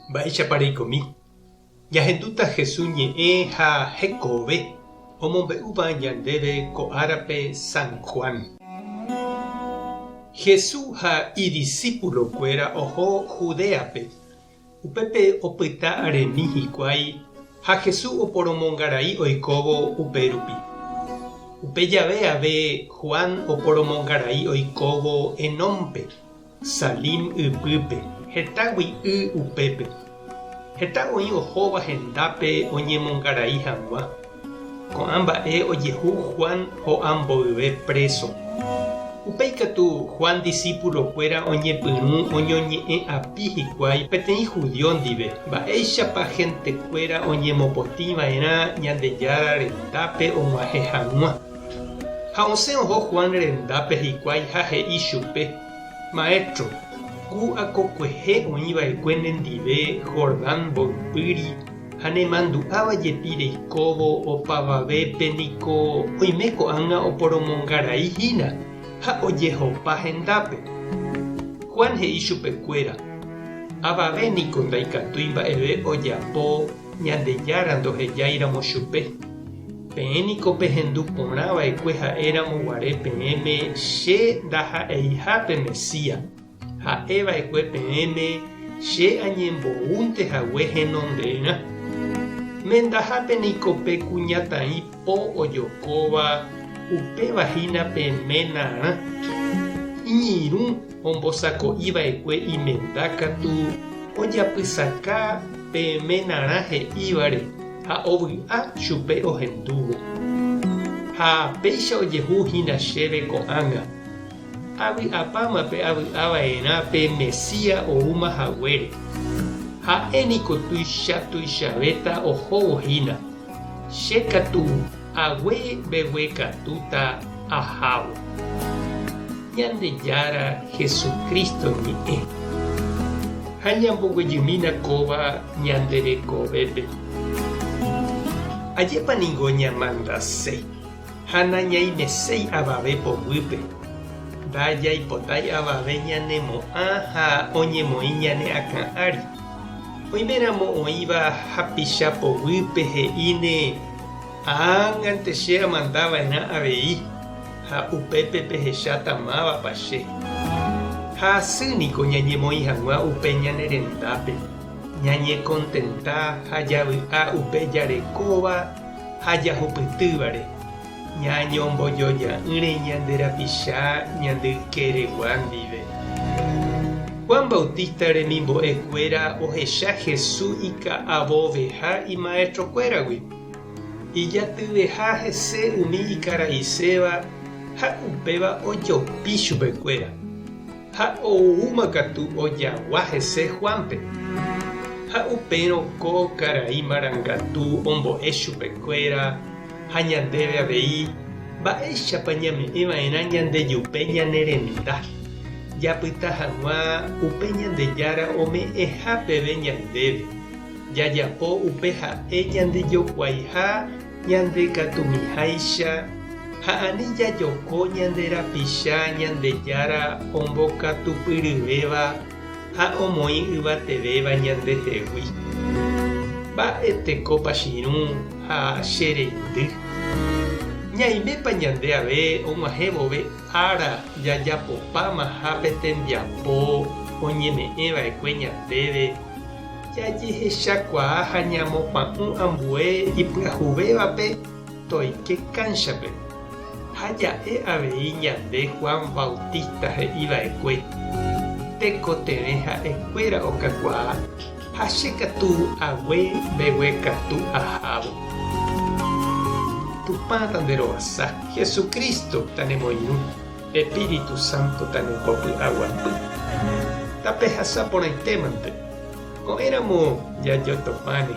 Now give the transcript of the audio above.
Mba'éichapa reikomi? Ñahendúta Jesús ñe'ẽ ha hekove omombe'úva ñandéve ko árape San Juan. Jesús ha idisípulokuéra oho Judéape. Upépe opyta aremi hikuái ha Jesús oporomongarai oikóvo upérupi. Upe jave ave Juan oporomongarai oikóvo Enónpe. Salim ypýpe, hetágui y upépe. Heta oĩ ohóva hendápe oñemongarai hag̃ua. Ko'ã mba'e ojehu Juan ho'a mboyve préso. Upéi katu Juan disípulokuéra oñepyrũ oñoñe'ẽ api hikuái peteĩ judío ndive mba'éichapa hentekuéra oñemopotĩ va'erã Ñandejára rendápe og̃uahẽ hag̃ua. Ha osẽ oho Juan rendápe hikuái ha he'i chupe, Maéstro, ku akokuehe oĩ va'ekue nendive Jordán mboypýri ha nemandu'áva jepi reikóvo opavavépe niko oime ko'ág̃a oporomongarai hína ha ojehopa hendápe. Juan he'i chupekuéra, Avave niko ndaikatúi mba'eve ojapo Ñandejára ndohejáiramo chupe. Peẽ niko pehendu porã va'ekue ha'e ramo guare peẽme che ndaha'eiha pe Mesías. Ha'e va'ekue peẽme che añemboúnte hague henonderã. Mendahápe niko pe kuñataĩ po ojokóva upéva hína pe menarã. Iñirũ ombosako'i va'ekue imenda katu ojapysaka pe menarã he'ívare. Ha ovy'a chupe ohendúvo. Ha péicha ojehu hína chéve ko'ág̃a. Avy'apáma pe avy'a va'erã pe Mesías oúma haguére. Ha'e niko tuicha tuichavéta ohóvo hína. Che katu ague mbeguekatúta ahávo. Ñandejára Jesucristo ñe'ẽ. Ha ñamboguejymína kóva ñande rekovépe. Ajépa ningo ñamandase ha nañaimeséi avave poguýpe. Ndajaipotái avave ñanemo'ã ha oñemoĩ ñane akã ári. Oiméramo oĩva hapicha poguýpe he'íne Ág̃ante che amanda va'erã avei, ha upépe pehecháta mávapa che. Ha asy niko ñañemoĩ hag̃ua upe ñane rendápe, ñañekontenta ha javy'a upe jarekóva ha jahupytývare, ñañombojoja'ỹre ñande rapicha ñande ykeregua ndive. Juan Bautista remimbo'e kuéra ohecha Jesús ika'avoveha imaestrokuéragui. Ijatyveha hese umi ikaraiséva ha upéva ojopi chupekuéra. Ha oúma katu ojagua hese Juánpe. Ha upérõ ko karai marangatu ombo'e chupekuéra ha ñandéve avei mba'éichapa ñame'ẽ va'erã ñandejupe ñane renda, japyta hag̃ua upe Ñandejára ome'ẽha peve ñandéve. Jajapo upe ha'e ñandejokuaiha ñandekatumiháicha ha ani jajoko ñande rapicha Ñandejára ombokatupyryvéva ha omoĩ yvatevéva ñandehegui. Mba'etekópa che irũ ha che reindy? Ñaimépa ñande ave og̃uahẽ vove ára jajapopámaha pe tembiapo oñeme'ẽva'ekue ñandéve? Jajehechakuaa ha ñamopa'ũ ambue ipyahuvévape toike kánchape. Ha ja'e avei ñande Juan Bautista he'i va'ekue, Tekotevẽ ha'e kuéra okakuaa, ha che katu ague mbeguekatu ahávo. Tupã tanderovasa, Jesucristo tanemoirũ. Espíritu Santo tanembopy'aguapy. Tapehasa porãitémante. Ko'ẽramo jajotopáne.